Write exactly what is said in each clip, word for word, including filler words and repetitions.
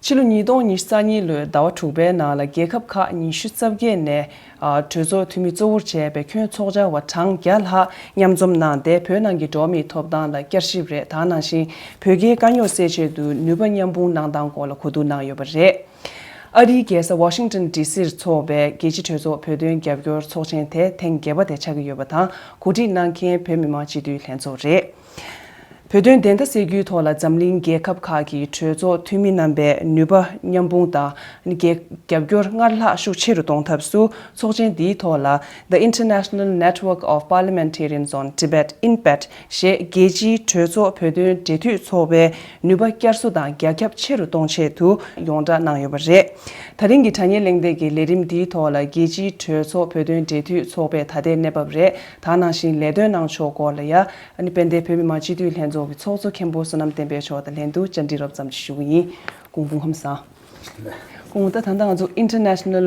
ཕྱི་ལོ་ཉིས་སྟོང་ཉི་ཤུ་རྩ་གཉིས་ལོའི་ཟླ་བ་དྲུག་པའི་ནང་ལ་རྒྱལ་ཁབ་ཁག་ཉི་ཤུ་རྩ་བརྒྱད་ནས་ཨ་གྲོས་ཚོགས་འཐུས་མི་གཙོ་བོར་བྱས་པའི་ཁྱོན་ཚོགས་བཅར་བ་གྲངས་བརྒྱ་ལྷག་མཉམ་འཛོམས་གནང་སྟེ། བོད་ནང་གི་འགྲོ་བ་མིའི་ཐོབ་ཐང་ལ་བསྐྱར་ཞིབ་རེད། ད་ནང་བཞིན་བོད་རྒྱའི་དཀའ་རྙོག་སེལ་ཆེད་དུ་ནུས་པ་མཉམ་སྤུངས་གནང་སྟངས་སྐོར་ལ་གོ་བསྡུར་གནང་ཡོད་པ་རེད། ཨ་རིའི་རྒྱལ་ས་ཝ་ཤིང་ཏོན་ཌི་སིར་འཚོགས་པའི་རྒྱལ་སྤྱིའི་གྲོས་ཚོགས་བོད་དོན་རྒྱབ་སྐྱོར་ཚོགས་ཆེན་དེ་ཐེངས་བརྒྱད་པ་དེ་ཆགས་ཀྱི་ཡོད་པ་དང་། གོ་སྒྲིག་གནང་མཁན་བོད་མི་མང་སྤྱི་འཐུས་ལྷན་ཚོགས་རེད། བོད་དོན་བདེན་མཐའ་གསལ་རྒྱུའི་ཐོག་ལ་འཛམ་གླིང་རྒྱལ་ཁབ་ཁག་གི་གྲོས་ཚོགས་འཐུས་མི་རྣམ་པས་ནུས་པ་མཉམ་སྤུངས་དང་། རྒྱབ་སྐྱོར་སྔར་ལྷག་ཤུགས་ཆེ་རུ་གཏོང་ཐབས་སུ། ཚོགས་ཆེན་འདིའི་ཐོག་ལ་The International Network of Parliamentarians on Tibet, INPAT ཞེས་རྒྱལ་སྤྱིའི་གྲོས་ཚོགས་བོད་དོན་འབྲེལ་མཐུད་ཚོགས་པའི་ནུས་པ་བསྐྱར་གསོ་དང་རྒྱ་ཁྱབ་ཆེ་རུ་གཏོང་ཆེད་དུ་ཡོངས་བསྒྲགས་གནང་ཡོད་པ་རེད། ད་རིང་གི་དྲ་བརྙན་གླེང་སྟེགས་ཀྱི་ལས་རིམ་འདིའི་ཐོག་ལ་རྒྱལ་སྤྱིའི་གྲོས་ཚོགས་བོད་དོན་འབྲེལ་མཐུད་ཚོགས་པའི་ད་ལྟའི་གནས་བབ་རེད། ད་ནང་བཞིན་ལས་དོན་གནང་ཕྱོགས་སྐོར་ལ་ཡ། ཨ་ནི་དཔལ་ལྡན་བོད་མི་མང་སྤྱི་འཐུས་ལྷན་ཚོགས་ཀྱི་ཚོགས་གཙོ་མཁན་པོ་བསོད་ནམས་བསྟན་འཕེལ་མཆོག་དང་ལྷན་དུ་བཅར་འདྲི་རོབ་ཙམ་ཞིག་ཞུ་གི་ཡིན། སྐུ་ངོ་ཕུན་བཟང་། སྐུ་ངོ། ད་ད་ལྟ་ང་ཚོ་International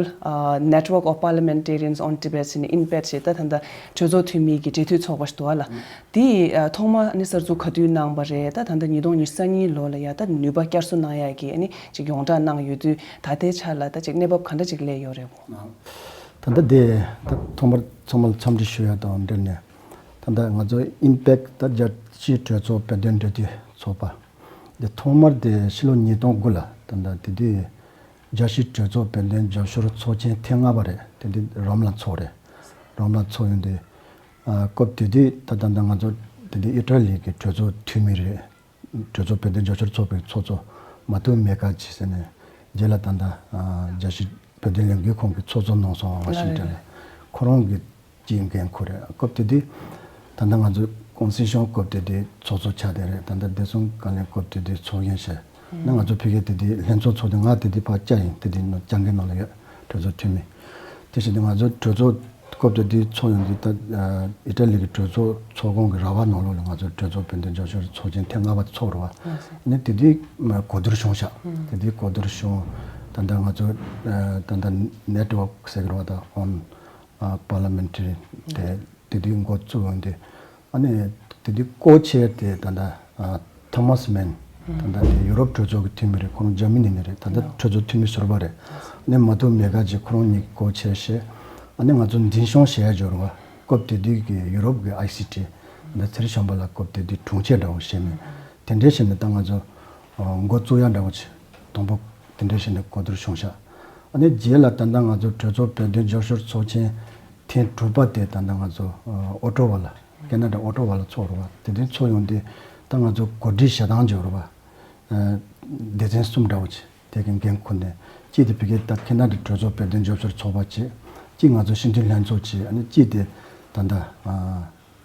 Network of Parliamentarians on Tibet ཟེར་ནས་INPAT ཞེས་ད་ད་ལྟ་གྲོས་ཚོགས་འཐུས་མི་གི་འབྲེལ་མཐུད་ཚོགས་པ་ཞིག་འདུག་ཨ་ལ། དེ་ཨ་ཐོག་མ་ནི་གསར་འཛུགས་ག་དུས་གནང་བ་རེད། ད་ད་ལྟ་ཉིས་སྟོང་ཉི་ཤུ་རྩ་གཉིས་ལོ་ལ་ཡ་ད་ནུས་པ་བསྐྱར་གསོ་གནང་ཡག་གི་ཨ་ནི་ཅིག་ཡོངས་བསྒྲགས་གནང་ཡོད་དུས། ད་ལྟའི་ཆ་ལ་ད་ཅིག་གནས་བབ་ག་འདྲ་ཅིག་སླེབས་ཡོད་རེད་གོ། ད་ལྟ་དེ་ད་ཐོག་མར་ཚང་མ་ལ་འཚམས་འདྲི་ཞུ་ཡ་དང་འབྲེལ་ནས། ད་ལྟ་ང་ཚོ་INPAT ད་རྒྱལ་སྤྱིའི་གྲོས་ཚོགས་བོད་དོན་འབྲེལ་མཐུད་ཚོགས་པ་འདི་ཐོག་མར་དེ་ཕྱི་ལོ་ཉིས་སྟོང་དགུ་ལ་ད་ལྟ་དེ་དུས་རྒྱལ་སྤྱིའི་གྲོས་ཚོགས་བོད་དོན་རྒྱབ་སྐྱོར་ཚོགས་ཆེན་ཐེངས་ལྔ་པ་རེད། དེ་དུས་རོམ་ལ་ཚོགས་རེད། རོམ་ལ་ཚོགས་ཡོང་དུས། ཨ་སྐབས་དེ་དུས་ད་ད་ད་ང་ཚོ་དེ་དུས་ཨི་ཊ་ལི་གི་གྲོས་ཚོགས་འཐུས་མི་རེད། གྲོས་ཚོགས་བོད་དོན་རྒྱབ་སྐྱོར་ཚོགས་པའི་ཚོགས་གཙོ་མ་ཐུ་མེ་ཀ་ཇི་ཟེར་ནས། རྗེས་ལ་ད་ལྟ་ཨ་རྒྱལ་སྤྱིའི་བོད་དོན་ལས་འགུལ་ཁང་གི་ཚོགས་གཙོ་གནང་སོང་། ཝ་ཤིང་ཊོན་ལ། ཁོ་རང་གི་སྤྱིའི་འགན་ཁུར་རེད། སྐབས་དེ་དུས་ད་ལྟ་ང་ཚོ་ཀོན་སི་ཊི་ཊུ་ཤན་སྐབས་དེ་དུས་ཚོགས་གཙོ་ཆགས་བསྡད་རེད། ད་ལྟ་བདེ་སྲུང་བཀའ་བློན་སྐབས་དེ་དུས་ཚོགས་གཞོན་བྱས་ན། ང་ཚོ་ཕ་གིར་དེ་དུས་ལྷན་ཚོགས་ཚོགས་དུས་ང་དེ་དུས་ཕར་བཅར་ཡིན། དེ་དུས་ནང་རྒྱ་འགན་ནང་ལ་ཡོད། གྲོས་ཚོགས་འཐུས་མི། དེ་བཞིན་དུ་ང་ཚོ་གྲོས་ཚོགས་སྐབས་དེ་དུས་ཚོགས་ཡོང་དུས་ད་ཨ་ཨི་ཊ་ལི་གི་གྲོས་ཚོགས་ཚོགས་ཁང་གི་ར་བ་ནང་ལོགས་ལ་ང་ཚོ་གྲོས་ཚོགས་བོད་དོན་རྒྱབ་སྐྱོར་ཚོགས་ཆེན་ཐེངས་ལྔ་པ་དེ་ཚོགས་རེད་བ། ནི་དེ་དུས་གོ་བསྡུར་བྱུང་ཤག་དེ་དུས་གོ་བསྡུར་བྱུང་། ད་ལྟ་ང་ཚོ་ཨ་ད་ལྟ་ནེ་ཊི་ཝརཀ་ཟེར་གི་རེད་བ། ད་ཨོན་ཨ་པར་ལི་མེན་ཊ་རི་དེ་དེ་དུས་འགོ་བཙུགས་ཡོང་དུས། ཨ་ནི་དེ་དུས་ཀོ་ཆེར་དེ་ད་ལྟ་ཨ་ཐོ་མཱས་མན། ད་ལྟ་དེ་ཡུ་རོབ་གྲོས་ཚོགས་ཀྱི་འཐུས་མི་རེད། ཁོ་རང་འཇར་མ་ནི་ནས་རེད། ད་ལྟ་གྲོས་ཚོགས་འཐུས་མི་ཟུར་པ་རེད། ཨ་ནི་མ་ཐུ་མེ་ཀ་ཇི་ཁོ་རང་གཉིས་ཀོ་ཆེར་བྱས། ཨ་ནི་ང་ཚོ་འཛིན་སྐྱོང་བྱེད་ཡ་འབྱོར་བ། སྐབས་དེ་དུས་ཀྱི་ཡུ་རོབ་ཀྱི་ཨའི་སི་ཊི། ད་ལྟ་ཚེ་རིང་ཤམ་བྷ་ལ་སྐབས་དེ་དུས་དྲུང་ཆེ་འདྲ་བོ་བྱས་ནས། དེ་འདྲའི་བྱས་ནས་ད་ང་ཚོ་འགོ་བཙུགས་ཡ་འདྲ་བོ་ཅིག་དང་པོ་དེ་འདྲའི་བྱས་ནས་གོ་བསྡུར་བྱུང་ཤག་ཨ་ནི་རྗེས་ལ་ད་ལྟ་ང་ཚོ་གྲོས་ཚོགས་བོད་དོན་རྒྱབ་སྐྱོར་ཚོགས་ཆེན་ཐེངས་དྲུག་པ་དེ་ད་ལྟ་ང་ཚོ་ཨོ་ཊ་ཝ་ལ། ཁེ་ན་ཌ་ཨོ་ཊ་ཝ་ལ་ཚོགས་རེད་བ། དེ་དུས་ཚོགས་ཡོང་དུས་ད་ང་ཚོ་གོ་སྒྲིག་བྱེད་སྟངས་འབྱོར་བ། སྡེ་ཚན་གསུམ་འདྲ་བོ་ཅིག་དེ་གི་འགན་ཁུར་ནས། གཅིག་དེ་ཕ་གི་ད་ཁེ་ན་ཌའི་གྲོས་ཚོགས་བོད་དོན་རྒྱབ་སྐྱོར་ཚོགས་པ་བྱས། གཅིག་ང་ཚོ་སྤྱི་འཐུས་ལྷན་ཚོགས་བྱས། ཨ་ནི་གཅིག་དེ་ད་ལྟ་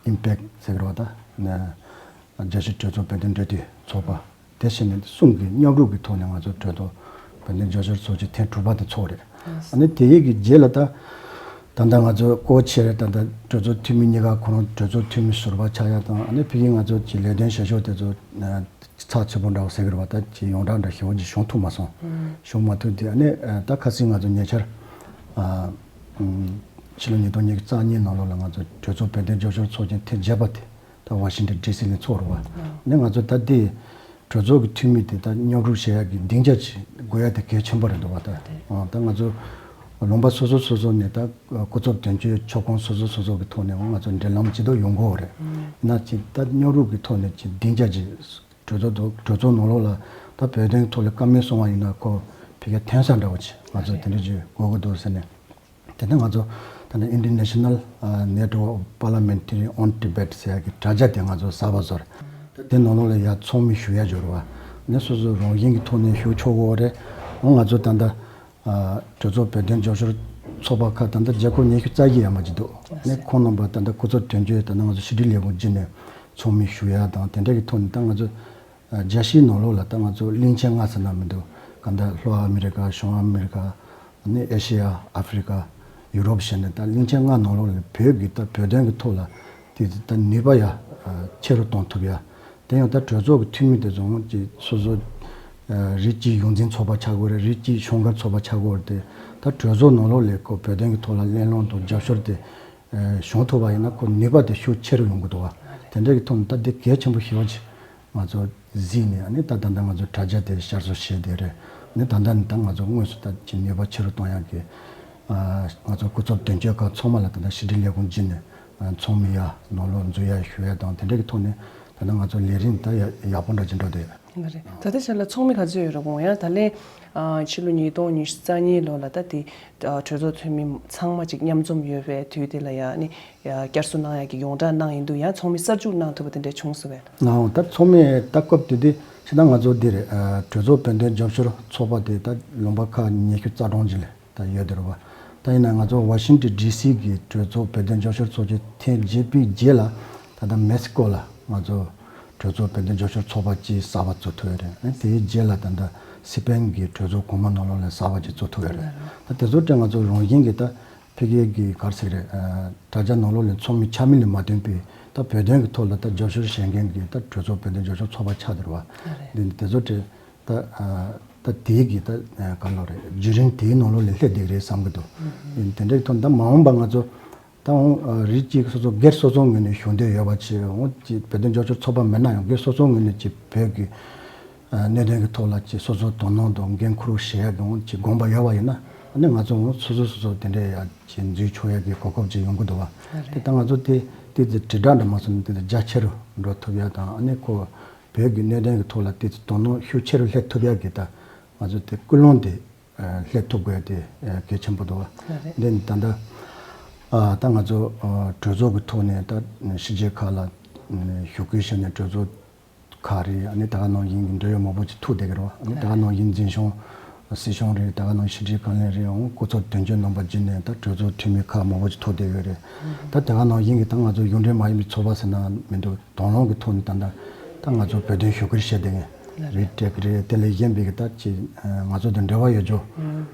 ཨིམ་པེག་ཟེར་གི་རེད་བ། ད་རྒྱལ་སྤྱིའི་གྲོས་ཚོགས་བོད་དོན་འབྲེལ་མཐུད་ཚོགས་པ། དེ་བཞིན་ནས་གསུམ་གྱི་མཉམ་རུབ་ཀྱི་ཐོག་ནས་ང་ཚོ་གྲོས་ཚོགས་བོད་དོན་རྒྱབ་སྐྱོར་ཚོགས་ཆེན་ཐེངས་དྲུག་པ་དེ་ཚོགས་རེད། ཨ་ནི་དེ་ཡི་གི་རྗེས་ལ་ད་ད་ལྟ་ང་ཚོ་ཀོ་ཆེར་ད་ལྟ་གྲོས་ཚོགས་འཐུས་མི་གཉིས་ཀ་ཁོ་རང་གྲོས་ཚོགས་འཐུས་མི་ཟུར་པ་ཆགས་ཡ་དང་། ཨ་ནི་ཕ་གི་ང་ཚོ་གི་ལས་དོན་བྱེད་ཕྱོགས་དེ་ཚོ་ཚགས་ཚུད་པོ་འདྲ་བོ་ཟེར་གི་རེད་བ། ད་ཅིག་ཡོངས་གྲགས་འདྲ་ཞེ་པོ་ཅིག་བྱུང་ཐུབ་མ་སོང་། བྱུང་མ་ཐུབ་དུས། ཨ་ནི་ད་ཁ་སང་ང་ཚོ་ཉེ་ཆར་ཕྱི་ལོ་ཉིས་སྟོང་ཉི་ཤུ་རྩ་གཉིས་ནང་ལོགས་ལ་ང་ཚོ་གྲོས་ཚོགས་བོད་དོན་རྒྱབ་སྐྱོར་ཚོགས་ཆེན་ཐེངས་བརྒྱད་པ་དེ་ད་ཝ་ཤིང་ཊོན་ཌི་སི་ལ་ཚོགས་རེད་བ། ཨ་ནི་ང་ཚོ་ད་ལྟའི་གྲོས་ཚོགས་ཀྱི་འཐུས་མི་དེ་ད་མཉམ་རུབ་བྱེད་ཡག་གི་སྡིངས་ཆ་ཅིག་དགོས་ཡ་དེ་གལ་ཆེན་པོ་རེད་འདུག་བ། ད་ཨ་ད་ང་ཚོ་ལུང་པ་སོ་སོ་སོ་སོ་ནས་ད་སྐུ་ཚབ་དོན་གཅོད་ཚོགས་ཁང་སོ་སོ་སོ་སོ་གི་ཐོག་ནས་ང་ཚོ་འབྲེལ་ལམ་ཅིག་ཏུ་ཡོང་དགོས་རེད། ཡིན་ན་ཅིག་ད་མཉམ་རུབ་ཀྱི་ཐོག་ནས་ཅིག་སྡིངས་ཆ་ཅིག་གྲོས་ཚོགས་དུ་གྲོས་ཚོགས་ནང་ལོགས་ལ་ད་བོད་དོན་གྱི་ཐོག་ལ་བཀའ་མོལ་གསུང་བ་ཡིན་ན་ཁོ་ཕ་གི་ཐོན་ས་འདྲ་བོ་ཅིག་ང་ཚོ་དེ་འདྲ་ཅིག་དགོས་ཀྱི་འདུག་ཟེར་ནས། དེ་ནས་ང་ཚོ་ད་ནི་International Network of Parliamentary on Tibet ཟེར་ཡག་གི་དྲ་རྒྱ་དེ་ང་ཚོ་གསར་པ་བཟོས། དེ་ནང་ལོགས་ལ་ཡ་ཚོགས་མི་ཞུ་ཡ་འབྱོར་བ། ནས་སོ་སོ་རང་བཞིན་གྱི་ཐོག་ནས་ཞུ་ཆོག་གི་རེད། འོ་ང་ཚོ་ད་ལྟ་ཨ་གྲོས་ཚོགས་བོད་དོན་རྒྱབ་སྐྱོར་ཚོགས་པ་ཁག་ད་ལྟ་རྒྱལ་ཁབ་ཉི་ཤུ་རྩ་བརྒྱད་ཡར་མར་ཅིག་འདུག་ནས་ཁོང་རྣམ་པ་ད་ལྟ་སྐུ་ཚབ་དོན་གཅོད་ད་ལྟ་ང་ཚོ་ཕྱི་དྲིལ་ལས་ཁུངས་བརྒྱུད་ནས་ཚོགས་མི་ཞུ་ཡ་དང་དེ་འདྲ་གི་ཐོག་ནས་ད་ང་ཚོ་ཨ་རྒྱལ་སྤྱིའི་ནང་ལོགས་ལ་ད་ང་ཚོ་གླིང་ཆེན་ལྔ་ཟེར་ན་མི་འདུག་ག་ད་ལྷོ་ཨ་མི་རི་ཀ། བྱང་ཨ་མི་རི་ཀ། ནི་ཨེ་ཤེ་ཡ། ཨ་ཧྥེ་རི་ཀ། ཡུ་རོབ་བྱས་ནས་ད་གླིང་ཆེན་ལྔ་ནང་ལོགས་ལ་བོད་ཀྱི་ད་བོད་དོན་གྱི་ཐོག་ལ་དེ་ད་ནུས་པ་ཡ་ཨ་ཆེ་རུ་གཏོང་ཐུབ་ཡ། དེ་ཡང་ད་གྲོས་ཚོགས་ཀྱི་འཐུས་མི་དེ་ཚོ་ཅིག་སོ་སོ་ཨ་རིགས་གཅིག་ཡོངས་འཛིན་ཚོགས་པ་ཆགས་དགོས་རེད། རིགས་གཅིག་ཤོག་སྒར་ཚོགས་པ་ཆགས་དགོས་རེད། དེ་ད་གྲོས་ཚོགས་ནང་ལོགས་ལ་ཁོ་བོད་དོན་གྱི་ཐོག་ལ་གླེང་སློང་དང་རྒྱབ་སྐྱོར་དེ་ཨ་བྱུང་ཐུབ་པ་ཡིན་ན་ཁོ་ནུས་པ་དེ་ཤུགས་ཆེ་རུ་ཡོང་གི་འདུག་བ། དེ་འདྲ་གི་ཐོག་ནས་ད་དེ་གལ་ཆེན་པོ་ཞེ་པོ་ཅིག་ང་ཚོ་གཟིགས་ནས། ཨ་ནི་ད་ད་ལྟ་ང་ཚོ་དྲ་རྒྱ་དེ་བསྐྱར་གསོ་བྱས་བསྡད་རེད། ནི་ད་ལྟ་ནི་ད་ང་ཚོ་དངོས་སུ་ད་ཅི་ནུས་པ་ཆེ་རུ་གཏོང་ཡག་གི་ཨ་ང་ཚོ་སྐུ་ཚབ་དོན་གཅོད་ཁག་ཚང་མ་ལ་ད་ལྟ་ཕྱི་དྲིལ་ལས་ཁུངས་བརྒྱུད་ནས་ཨ་ཚོགས་མི་ཡར་ནང་ལོགས་འཛུལ་ཡག་ཞུ་ཡག་དང་དེ་འདྲ་གི་ཐོག་ནས་ད་ལྟ་ང་ཚོ་ལས་རིམ་ད་ཡག་ཡག་པོ་འདྲ་ཅིག་འགྲོ་བསྡད་ཡོད། ལགས་རེད། ད་ལྟའི་ཆ་ལ་ཚོགས་མི་ག་ཚོད་ཡོད་རེད་དགོངས། ཡང་ད་ལན་ཨ་ཕྱི་ལོ་ཉིས་སྟོང་ཉི་ཤུ་རྩ་གཉིས་ལོ་ལ་ད་དེ་ཨ་གྲོས་ཚོགས་འཐུས་མི་ཚང་མ་ཅིག་མཉམ་འཛོམས་ཡོད་པའི་དུས་དེ་ལ་ཡང་ནི་ཡ་བསྐྱར་གསོ་གནང་ཡག་གི་ཡོངས་བསྒྲགས་གནང་ཡིན་དུས་ཡང་ཚོགས་མི་གསར་འཇུག་གནང་ཐུབ་པ་དེ་འདྲ་བྱུང་སོང་བས། ནའང་ད་ཚོགས་མི་ད་སྐབས་དེ་དུས་ཕྱི་ནང་ང་ཚོ་འདི་རེད། ཨ་གྲོས་ཚོགས་བོད་དོན་རྒྱབ་སྐྱོར་ཚོགས་པ་དེ་ད་ལུང་པ་ཁག་ཉི་ཤུ་རྩ་གྲངས་ཅིག་ལ་ད་ཡོད་དེ་རེད་བ། ད་ཡིན་ན་ང་ཚོ་ཝ་ཤིང་ཊོན་ཌི་སི་གི་གྲོས་ཚོགས་བོད་དོན་རྒྱབ་སྐྱོར་ཚོགས་ཆུང་ཐེངས་བརྒྱད་པའི་རྗེས་ལ་ད་ལྟ་མེག་སི་ཀོ་ལ་ང་ཚོ་གྲོས་ཚོགས་བོད་དོན་རྒྱབ་སྐྱོར་ཚོགས་པ་གཅིག་གསར་པ་བཙུགས་ཐུབ་ཡོད་རེད། ཨ་དེའི་རྗེས་ལ་ད་ལྟ་སི་པེན་གྱི་གྲོས་ཚོགས་གོང་མ་ནང་ལོགས་ལ་གསར་པ་གཅིག་བཙུགས་ཐུབ་ཡོད་རེད། ད་དེ་ཚོ་དེ་ང་ཚོ་རང་བཞིན་གྱི་ད་ཕ་གི་གི་ག་རེ་ཟེར་གི་རེད། ཨ་དྲ་རྒྱ་ནང་ལོགས་ལ་ཚོགས་མི་ཆ་མིན་ལ་མ་བསྟུན་པའི་ད་བོད་དོན་གྱི་ཐོག་ལ་ད་རྒྱབ་སྐྱོར་བྱེད་མཁན་གྱི་ད་གྲོས་ཚོགས་བོད་དོན་རྒྱབ་སྐྱོར་ཚོགས་པ་ཆགས་བསྡད་རེད་བ། ཨ་རེད། འདི་འདི་ཚོ་དེ་ད་ཨ་ད་དེའི་གི་ད་ཨ་ག་ལབ་རེད། བརྒྱུད་རིམ་དེའི་ནང་ལོགས་ལ་སླེབས་བསྡད་ཀྱི་རེད་བསམ་གྱི་འདུག། ཨ་དེ་འདྲའི་ཐོག་ད་མ་འོངས་པ་ང་ཚོ་ད་འོང་ཨ་རིགས་གཅིག་སོ་སོ་སྒེར་སོ་སོའི་ངོས་ནས་ཞུ་འདོད་ཡོད་པ་བྱས་འོང་ཅིག་བོད་དོན་རྒྱབ་སྐྱོར་ཚོགས་པ་མིན་ན་ཡང་སྒེར་སོ་སོའི་ངོས་ནས་ཅིག་བོད་ཀྱི་ཨ་གནད་དོན་གྱི་ཐོག་ལ་ཅིག་སོ་སོའི་དོ་སྣང་དང་འགན་འཁུར་བཞེས་ཡག་གི་འོང་ཅིག་དགོངས་པ་ཡོད་པ་ཡིན་ན་ཨ་ནི་ང་ཚོ་འོང་སོ་སོ་སོ་སོ་དེ་འདྲའི་ཡ་ཅིག་འཛུལ་ཆོག་ཡག་གི་གོ་སྐབས་ཅིག་ཡོང་གི་འདུག་བ། ཨ་དེ་རེད། ད་ང་ཚོ་དེ་དེ་དེ་དྲིལ་བསྒྲགས་འདྲ་མ་སོང་ན་དེ་དེ་རྒྱ་ཆེ་རུ་འགྲོ་ཐུབ་ཡག་དང་ཨ་ནི་ཁོ་བོད་ཀྱི་གནད་དོན་གྱི་ཐོག་ལ་དེ་དེ་དོ་སྣང་ཤུགས་ཆེ་རུ་སླེབས་ཐུབ་ཡག་གི་ད་ང་ཚོ་དེ་ཀུན་སློང་དེ་ཨ་སླེབས་ཐུབ་དགོས་དེ་ཨ་གལ་ཆེན་པོ་འདུག་བ། ཨ་རེད། འདི་ནི་ད་ལྟ་ཨ་ད་ང་ཚོ་ཨ་གྲོས་ཚོགས་ཀྱི་ཐོག་ནས་ད་ཕྱི་རྒྱལ་ཁག་ལ་ཨ་ཞུ་སྐུལ་བྱས་ནས་གྲོས་ཚོགས་ཁག་རེད། ཨ་ནི་ད་ག་ནང་བཞིན་གྱི་འབྲེལ་ཡོད་མང་པོ་ཅིག་ཐུག་བསྡད་ཀྱི་རེད་བ། ཨ་ནི་ད་ག་ནང་བཞིན་འཛིན་སྐྱོང་སྲིད་སྐྱོང་རེད། ད་ག་ནང་ཕྱི་དྲིལ་བཀའ་བློན་རེད། འོང་སྐུ་ཚབ་དོན་གཅོད་རྣམ་པ་བརྒྱུད་ནས་ད་གྲོས་ཚོགས་འཐུས་མི་ཁག་མང་པོ་ཅིག་ཐུག་བསྡད་ཡོད་རེད། ད་དེ་ག་ནང་བཞིན་གྱི་ད་ང་ཚོ་གཞུང་འབྲེལ་མ་ཡིན་པའི་ཚོགས་པ་ཟེར་ན་མི་འདུག། དང་བླངས་ཀྱི་ཐོག་ནས་ད་ལྟ་ད་ང་ཚོ་བོད་དོན་ཞུ་སྐུལ་བྱས་བསྡད་མཁན་རེད། ཊེག་རེད། དེ་ལས་གཞན་པའི་གི་ད་ཅི་ང་ཚོ་དང་འབྲེལ་བ་ཡོད་རྒྱུ་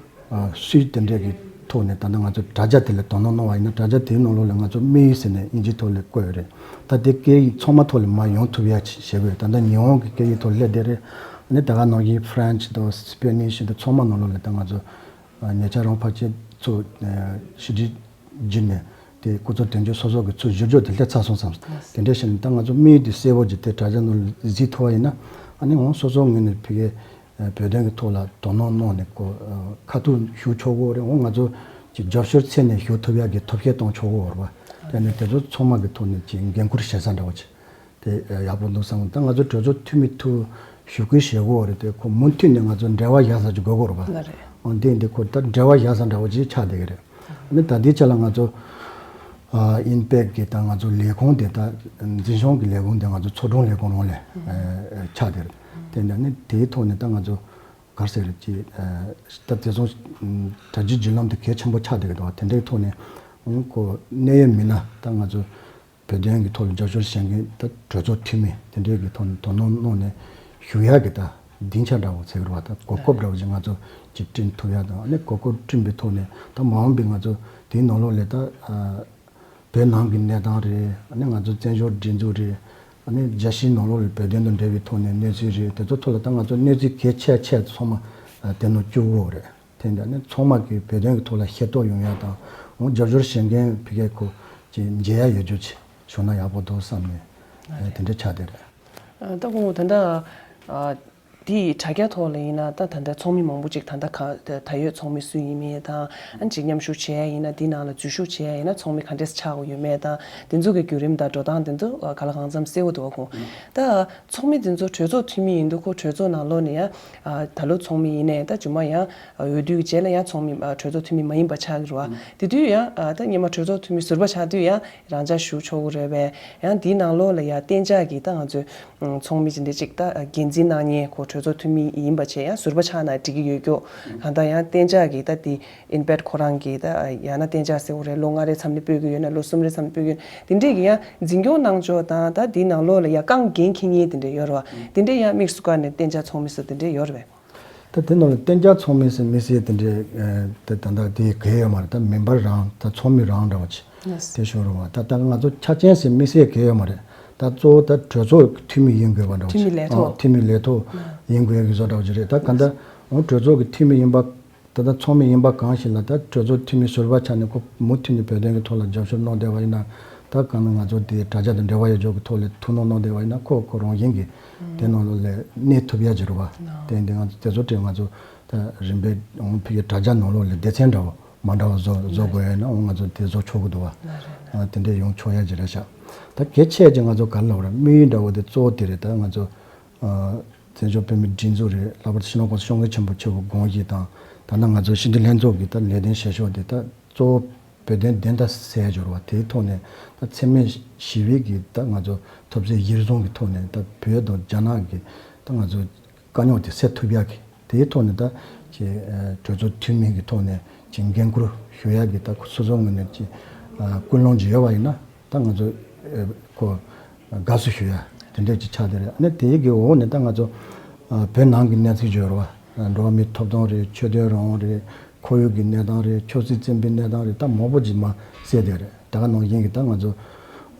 སུས་དེ་འདྲས་ཀྱི་ཐོག་ནས་ད་ལྟ་ང་ཚོ་དྲ་རྒྱ་དེ་ལ་དོ་སྣང་གནང་བ་ཡིན་ན་དྲ་རྒྱ་དེའི་ནང་ལོགས་ལ་ང་ཚོ་དམིགས་ཡུལ་ཟེར་ནས་དབྱིན་ཇིའི་ཐོག་ལ་བཀོད་ཡོད་རེད། ད་དེ་སྐད་ཡིག་ཚང་མ་ཐོག་ལ་མར་ཡོང་ཐུབ་ཡ་ཅིག་བྱེད་དགོས། ད་ལྟ་ཉི་ཧོང་གི་སྐད་ཡིག་ཐོག་སླེབས་བསྡད་རེད། ཨ་ནི་ད་ག་ནང་བཞིན་ཕ་རན་སི་དང་སི་པེ་ནིཤ་དང་ཚང་མ་ནང་ལོགས་ལ་ད་ང་ཚོ་ཉེ་ཆར་རང་ཕལ་ཆེར་ཚོ་ཕྱི་དྲིལ་བརྒྱུད་ནས་དེ་སྐུ་ཚབ་དོན་གཅོད་སོ་སོ་གི་ཚུར་བཞུར་རྒྱུ་དེ་སླེབས་ཚར་སོང་བསམ། དེ་འདྲ་བྱས་ནས་ད་ང་ཚོ་དམིགས་ཡུལ་དེ་གསལ་པོ་ཅིག་དེ་དྲ་རྒྱ་ནང་ལ་གཟིགས་ཐུབ་པ་ཡིན་ན་ཨ་ནི་འོང་སོ་སོའི་ངོས་ནས་ཕ་གིའི་བོད་དོན་གྱི་ཐོག་ལ་དོ་སྣང་གནང་ནས་ཁོ་ཁ་ཐུག་ཞུ་ཆོག་གི་རེད། འོང་ང་ཚོ་ཅིག་རྒྱབ་སྐྱོར་ཚད་ནས་ཞུ་ཐུབ་ཡག་གི་ཐབས་ཤེས་གཏོང་ཆོག་གི་རེད་བ། དེ་ནས་དེ་ཚོ་ཚང་མ་གི་ཐོག་ནས་ཅིག་འགན་འཁུར་བྱེད་ས་འདྲ་བོ་ཅིག་དེ་ཡག་པོ་འདུག་བསམ། ད་ང་ཚོ་གྲོས་ཚོགས་འཐུས་མི་ཐུག་ཞུ་སྐུལ་བྱེད་དགོས་རེད་དེ་ཁོ་མུ་མཐུད་ནས་ང་ཚོ་འབྲེལ་བ་ཡག་ས་ཅིག་དགོས་དགོས་རེད་པ། ལགས་རེད། འོ་འདི་འདི་ཁོ་ད་འབྲེལ་བ་ཡག་ས་འདྲ་བོ་ཅིག་ཆགས་བསྡད་ཀྱི་རེད། ཨ་ནི་ད་ལྟའི་ཆ་ལ་ང་ཚོ་ཨིན་པེག་གི་ད་ང་ཚོ་ལས་ཁུངས་དེ་ད་འཛིན་སྐྱོང་གི་ལས་ཁུངས་དེ་ང་ཚོ་ཚོགས་དྲུང་ལས་ཁུངས་རང་ལས་ཆགས་བསྡད་རེད། དེ་འདྲ་ནི་དེའི་ཐོག་ནས་ད་ང་ཚོ་ག་རེ་ཟེར་རེད་ཅེས་ད་དེ་ཚོ་གྲ་སྒྲིག་བརྒྱུད་ལམ་དེ་གལ་ཆེན་པོ་ཆགས་བསྡད་ཀྱི་འདུག་བ། དེ་འདྲའི་ཐོག་ནས་ཁོ་གནད་ཡོད་མི་སྣ་ད་ང་ཚོ་བོད་དོན་གྱི་ཐོག་ལ་རྒྱབ་སྐྱོར་བྱེད་མཁན་ད་གྲོས་ཚོགས་འཐུས་མི་དེ་འདྲའི་གི་ཐོག་ནས་དོ་སྣང་གནང་ནས་ཞུ་ཡག་གི་ད་སྡིངས་ཆ་འདྲ་བོ་ཟེར་གི་རེད་བ། ད་གོ་སྐབས་འདྲ་བོ་ཞིག་ང་ཚོ་ཅིག་བསྐྲུན་ཐུབ་ཡག་དང་ཨ་ནི་གོ་སྐབས་བསྐྲུན་པའི་ཐོག་ནས་ད་མ་འོངས་པའི་ང་ཚོ་དེའི་ནང་ལོགས་ལ་ད་བོད་ནང་གི་གནས་སྟངས་རེད། ཨ་ནི་ང་ཚོ་བཙན་བྱོལ་སྒྲིག་འཛུགས་རེད། ཨ་ནི་རྒྱལ་སྤྱིའི་ནང་ལོགས་ལ་བོད་དོན་དང་འབྲེལ་བའི་ཐོག་ནས་གནས་ཚུལ་རེད། དེ་ཚོ་ཐོག་ལ་ད་ང་ཚོ་གནས་ཚུལ་གལ་ཆེ་ཆེ་ཚང་མ་དེ་ནང་བཅུག་དགོས་རེད། དེ་འདྲ་ནི་ཚང་མ་གི་བོད་དོན་གྱི་ཐོག་ལ་ཤེས་རྟོགས་ཡོང་ཡག་དང་འོང་རྒྱབ་སྐྱོར་བྱེད་མཁན་ཕ་གི་ཁོ་ཅིག་མཇལ་ཡག་ཡོད་རྒྱུ་ཅིག་བྱུང་ན་ཡག་པོ་འདུག་བསམ་ནས་དེ་འདྲ་ཆགས་བསྡད་རེད། ད་ཁོང་ད་ལྟ་དེའི་དྲ་རྒྱ་ཐོག་ལ་ཡིན་ན་ད་ད་ལྟ་ཚོགས་མི་མང་པོ་ཅིག་ད་ལྟ་ག་ད་ཡོད་ཚོགས་མི་སུ་ཡིན་མིན་དང་ཨ་ཅིག་མཉམ་ཞུགས་བྱེད་ཡག་ཡིན་ན་དེའི་ནང་ལ་འཛུལ་ཞུགས་བྱེད་ཡག་ཡིན་ན་ཚོགས་མི་ག་འདྲས་ཆགས་དགོས་ཡོད་མེད་དང་དེ་ཚོ་གི་བརྒྱུད་རིམ་དང་འགྲོ་སྟངས་དེ་ཚོ་ག་ལ་གང་འཚམ་གསལ་པོ་འདུག་ག་ཁོང་ད། ཚོགས་མི་དེ་ཚོ་གྲོས་ཚོགས་འཐུས་མི་ཡིན་དུས་ཁོ་གྲོས་ཚོགས་ནང་ལོགས་ནས་ཡང་ཨ་ད་ལོ་ཚོགས་མི་ཡིན་ནའི་ད་རྗེས་མ་ཡང་ཨ་འོས་བསྡུའི་རྗེས་ལ་ཡང་ཚོགས་མི་ཨ་གྲོས་ཚོགས་འཐུས་མི་མ་ཡིན་པ་ཆགས་ཀྱི་རེད་བ། དེ་དུས་ཡང་ཨ་ད་སྔོན་མ་གྲོས་ཚོགས་འཐུས་མི་ཟུར་པ་ཆགས་དུས་ཡང་རང་འཇགས་བཞུགས་ཆོག་གི་རེད་པས། ཡང་དེའི་ནང་ལོགས་ལ་ཡང་གཏན་འཇགས་ཀྱི་ད་ང་ཚོའི་ཨ་ཚོགས་མི་ཅིག་འདྲ་ཅིག་ད་འགན་འཛིན་གནང་མཁན་ཁོ་གྲོས་ཚོགས་འཐུས་མི་ཡིན་པ་བྱས་ཡང་ཟུར་པ་ཆགས་ན་འགྲིག་གི་ཡོད་རྒྱུ། གང་ལྟར་ཡང་གཏན་འཇགས་ཀྱི་ད་དེ་ཨིན་པེག་ཁོ་རང་གི་ད་ཡང་ན་གཏན་འཇགས་ཟེར་དགོས་རེད། ལོ་ལྔ་རེ་མཚམས་ནས་སྤོ་གི་ཡོད་ན་ལོ་གསུམ་རེ་མཚམས་ནས་སྤོ་གི་ཡོད་ན་དེ་འདྲས་ཀྱི་ཡང་འཛིན་སྐྱོང་གནང་ཕྱོགས་དང་ད་དེའི་ནང་ལོགས་ལ་ཡང་རྐང་འགན་འཁྱེར་མཁན་དེ་འདྲས་ཡོད་རེད་བ། དེ་འདྲས་ཡང་དམིགས་སུ་བཀར་ནས་གཏན་འཇགས་ཚོགས་མི་སུ་དེ་འདྲས་ཡོད་རེད་བས། ད་དེ་ནང་ལ་གཏན་འཇགས་ཚོགས་མི་ཟེར་དམིགས་བསལ་དེ་འདྲས་ད་ད་ལྟ་དེ་གལ་ཡོད་མ་རེད། ད་མེམ་བར་རང་ད་ཚོགས་མི་རང་འདྲ་བ་ཅིག་དེ་ཤོར་རེད་བ། ད་ད་ང་ཚོ་ཆ་རྐྱེན་ཟེར་དམིགས་བསལ་གལ་ཡོད་མ་རེད། ད་གཙོ་བོ་ད་གྲོས་ཚོགས་ཀྱི་འཐུས་མི་ཡིན་དགོས་པ་འདྲ་བ་ཅིག་འཐུས་མི་ལས་ཐོག་འཐུས་མི་ལས་ཐོག་ཡིན་དགོས་ཀྱི་བཟོ་འདྲ་བ་ཅིག་རེད། ད་ག་ད་འོང་གྲོས་ཚོགས་ཀྱི་འཐུས་མི་ཡིན་པ། ད་ལྟ་ཚོགས་མི་ཡིན་པ་གང་ཞིག་ལ་ད་གྲོས་ཚོགས་འཐུས་མི་ཟུར་པ་ཆགས་ནས་ཁོ་མུ་མཐུད་ནས་བོད་དོན་གྱི་ཐོག་ལ་རྒྱབ་སྐྱོར་གནང་བསྡད་པ་ཡིན་ན་ ད་གང་ན་ང་ཚོ་དེ་དྲ་རྒྱ་དང་འབྲེལ་བ་ཡོད་ཕྱོགས་ཀྱི་ཐོག་ལ་ཐུགས་སྣང་གནང་བསྡད་པ་ཡིན་ན་ཁོ་ཁོ་རང་བཞིན་གྱིས་དེ་ནང་ལོགས་ལ་གནས་ཐུབ་ཡ་ཅིག་རེད་བ། དེ་འདི་ང་ཚོ་དེ་ཚོ་དེ་ང་ཚོ་ད་རིམ་པས་འོང་ཕི་གི་དྲ་རྒྱ་ནང་ལོགས་ལ་སྡེ་ཚན་འདྲ་བོ་མ་འདྲ་བ་བཟོ་བཟོ་དགོས་ཡ་ཡིན་ན་འོང་ང་ཚོ་དེ་བཟོ་ཆོག་གི་འདུག་བ། ཨ་དེ་འདྲས་ཡོང་ཆོག་ཡ་ཅིག་རེད་ཤག་ད་གལ་ཆེ་ཅིག་ང་ཚོ་ག་རེ་ལབ་ར་དམིགས་ཡུལ་འདྲ་བོ་དེ་གཙོ་བོ་དེ་རེད། ད་ང་ཚོ་ཨ་བཙན་བྱོལ་བོད་མིའི་སྒྲིག་འཛུགས་རེད། ལྷག་པར་དུ་སྤྱི་ནོར་གོང་ས་སྐྱབས་མགོན་ཆེན་པོ་མཆོག་གི་དགོངས་གཞི་དང་ད་ལྟ་ང་ཚོ་ཕྱི་དྲིལ་ལྷན་ཚོགས་ཀྱི་ད་ལས་དོན་བྱེད་ཕྱོགས་དེ་ད་གཙོ་བོ་བོད་དོན་བདེན་མཐའ་གསལ་འབྱོར་བ་དེའི་ཐོག་ནས་ད་འཚེ་མེད་ཞི་བའི་གི་ད་ང་ཚོ་ཐོབ་ཚད་གཞིར་བཟུང་གི་ཐོག་ནས་ད་བོད་དང་རྒྱ་ནག་གི་ད་ང་ཚོ་དཀའ་རྙོག་དེ་སེལ་ཐུབ་ཡག་གི་དེའི་ཐོག་ནས་ད་ཀྱི་ཨ་གྲོས་ཚོགས་འཐུས་མི་གི་ཐོག་ནས་ཀྱི་འགན་འཁུར་ཞུ་ཡག་གི་ད་སོ་སོའི་ངོས་ནས་ཀྱི་ཨ་ཀུན་སློང་ཅིག་ཡོད་པ་ཡིན་ན། ད་ང་ཚོ་ཨེ་ཁོ་དགའ་བསུ་ཞུ་ཡ་དེ་འདྲས་ཅིག་ཆགས་བསྡད་རེད། ཨ་ནི་དེའི་གི་འོག་ནས་ད་ང་ཚོ་ཨ་བོད་ནང་གི་གནས་ཚུལ་ཅིག་ཡོད་རེད་བ། འགྲོ་བ་མིའི་ཐོབ་ཐང་རེད། ཆོས་དད་རང་དབང་རེད། ཁོར་ཡུག་གི་གནས་སྟངས་རེད། ཆབ་སྲིད་བཙན་པོའི་གནས་སྟངས་རེད། ད་མང་པོ་ཅིག་མར་གསལ་བསྡད་རེད། ད་ག་ནང་བཞིན་གི་ད་ང་ཚོ་